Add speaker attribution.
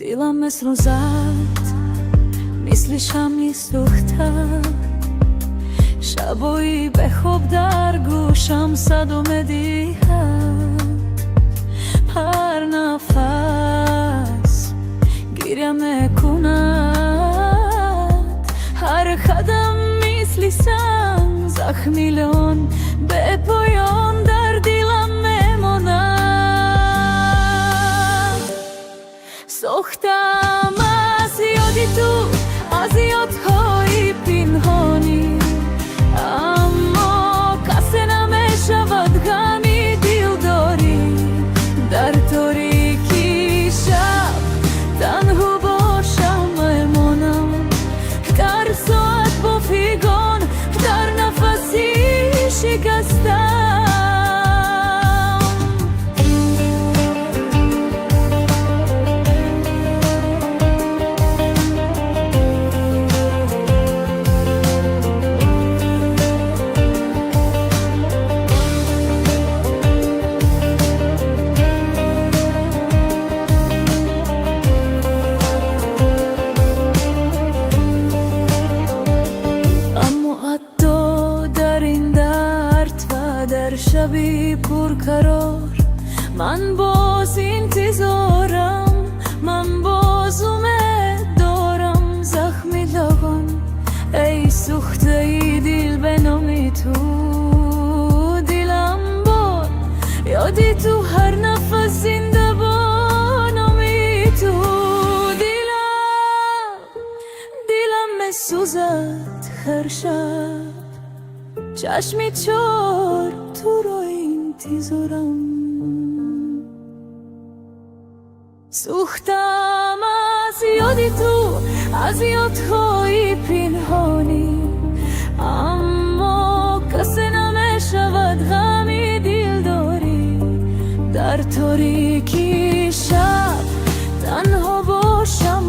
Speaker 1: Дилам месӯзад, мисли шамъи сӯхта. Шабои бехоб дар гӯшам садо медиҳад. Ҳар нафас гиря мекунад, ҳар қадам мисли санг, захми леон бепоён дар дилам мемонад. Сӯхтам аз ёди ту, аз ёдҳои пинҳонӣ, аммо касе намешавад ғами дилдорӣ. Дар торикии шаб танҳо бошам, мемонам, дар соат бо фиғон, дар нафаси шикастам. Аммо ҳатто дар ин дард ва дар шаби пурқарор ман боз интизорам, ман боз умед дорам. Захми доғон, эй сӯхтаи дил, ба номи ту дилам бод ёди ту, ҳар нафас зинда бо номи ту. Дилам месӯзад ҳар шаб, чашми чор туро интизорам. Сӯхтам аз ёди ту, аз ёдҳои пинҳонӣ, аммо касе намешавад ғами дилдорӣ. Дар торикии шаб танҳо бошам.